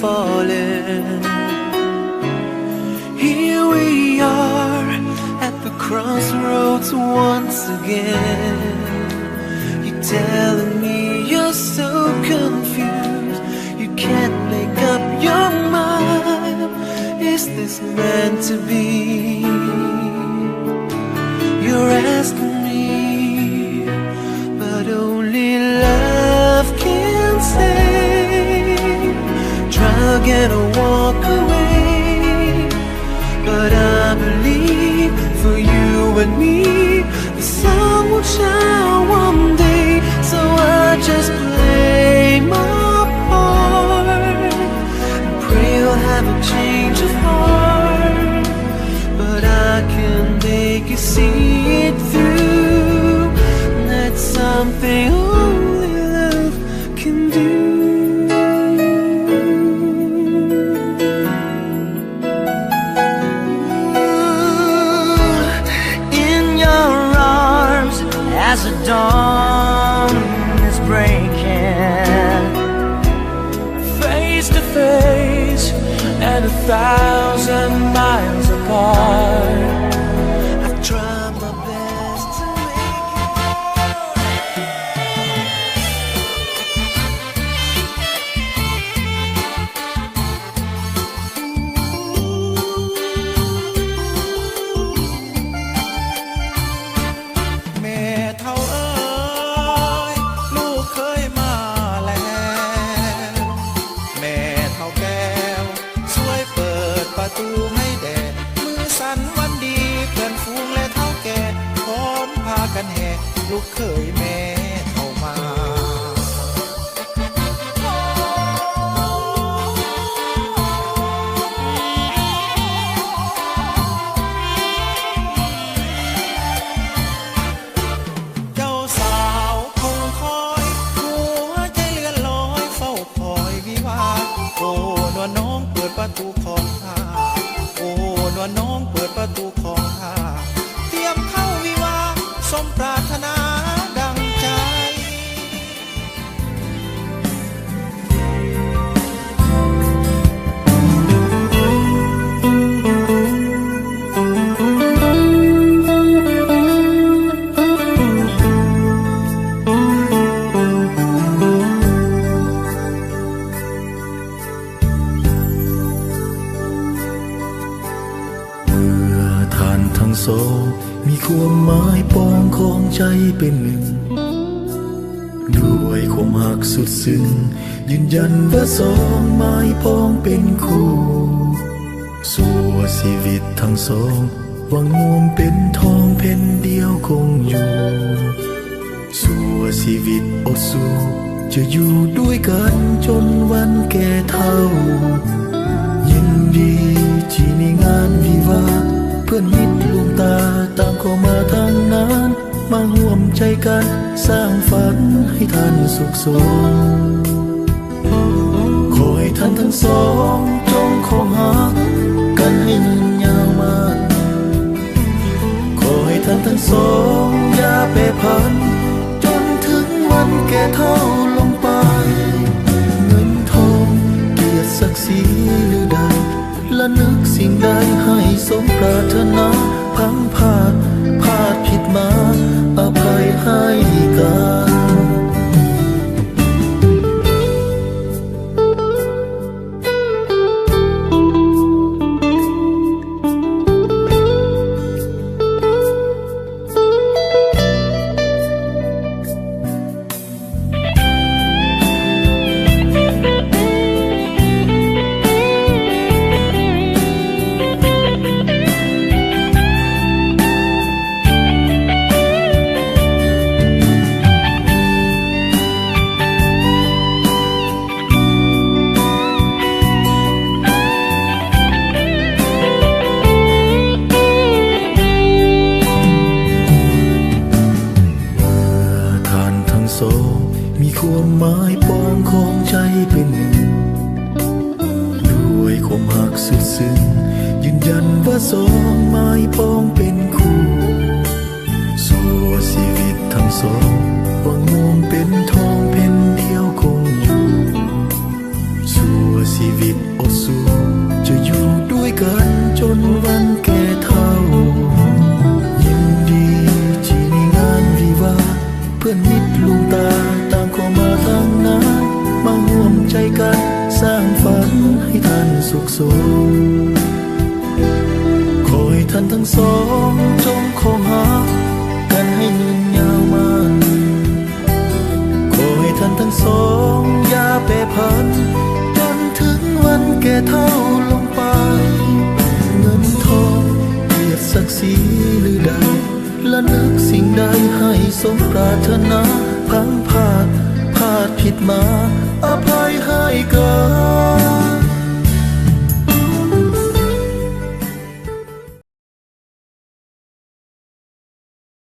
falling. Here we are at the crossroads once again. You're telling me you're so confused, you can't make up your mind. Is this meant to be? You're asking me, but only love can say. Try again or walk away, but I believe for you and me, the sun will shine one day. So I just play my part and pray you'll have a change of heart. But I can make you see it through. That's something only love can do. In your arms as the dawn is breaking, face to face and a thousand miles apart. I've tried my best to make it. ແມ່ເຖົ້າເອີຍ ລູກເຂີຍມາແລ້ວ ແມ່ເຖົ້າແກ້ວ ຊ່ວຍເປີດປະຕູໃຫ້ແດ່ ມື້ສັນວັນດີ ເພື່ອນຝູງ ແລະ ເຖົ້າແກ່ ພ້ອມພາກັນແຫ່ ລູກເຂີຍແມ່ເຖົ້າມາ. ເຈົ້າສາວຄົງຄອຍ ຫົວໃຈເລື່ອນລອຍ ເຝົ້າຄອຍວິວາ ໂອ້ ນວນນ້ອງເປີດປະຕູຂອງຂ້າ ໂອ້ ນວນນ້ອງເປີດປະຕູຂອງຂ້າ ຕຽມເຂົ້າວິວາ ສົມປາດຖະໜາດັ່ງໃຈ. ເມື່ອທ່ານທັງສອງ ມີຄວາມໝາຍປອງຂອງໃຈເປັນໜຶ່ງ ດ້ວຍຄວາມຮັກສຸດຊຶ້ງ ຢືນຢັນວ່າສອງໝາຍປອງເປັນຄູ່ ຊົ່ວຊີວິດທັງສອງ ຫວັງຮ່ວມເປັນທອງແຜ່ນດຽວຄົງຢູ່ ຊົ່ວຊີວິດອົດສູ້ ຈະຢູ່ດ້ວຍກັນຈົນວັນແກ່ເຖົ້າ ຍິນດີທີ່ມີງານວິວາ ເພື່ອນມິດດວງຕາ ຕ່າງກໍມາທັງນັ້ນ ມາຮ່ວມໃຈກັນສ້າງຝັນໃຫ້ທ່ານສຸກສົມ. ຂໍໃຫ້ທ່ານທັງສອງຈົ່ງຄົງຮັກກັນໃຫ້ຍືນຍາວມານ. ຂໍໃຫ້ທ່ານທັງສອງຢ່າແປຜັນ ຈົນເຖິງວັນແກ່ເຖົ້າລົງໄປ. ເງິນທອງ ກຽດສັກສີຫຼືໃດ ລະນຶກສິ່ງໃດໃຫ້ສົມປາດຖະໜາ ພັງພາດ ພາດຜິດມາ ອະໄພໃຫ້ກັນ. ເມື່ອທ່ານທັງສອງ ມີຄວາມໝາຍປອງຂອງໃຈເປັນໜຶ່ງ ດ້ວຍຄວາມຮັກສຸດຊຶ້ງ ຢືນຢັນວ່າສອງໝາຍປອງເປັນຄູ່. ຊົ່ວຊີວິດທັງສອງ ຫວັງຮ່ວມເປັນທອງແຜ່ນດຽວຄົງຢູ່. ຊົ່ວຊີວິດ ກັນ ສ້າງຝັນໃຫ້ທ່ານສຸກສົມ. ຂໍໃຫ້ທ່ານທັງສອງຈົ່ງຄົງຮັກກັນໃຫ້ຍືນຍາວໝັ້ນ. ຂໍໃຫ້ທ່ານທັງສອງຢ່າແປຜັນ ຈົນເຖິງວັນແກ່ເຖົ້າລົງໄປ. ເງິນທອງ ກຽດສັກສີຫຼືໃດ ລະນຶກສິ່ງໃດໃຫ້ສົມປາດຖະໜາ. ພັງພາດ ພາດຜິດມາ ອະໄພໃຫ້ກັ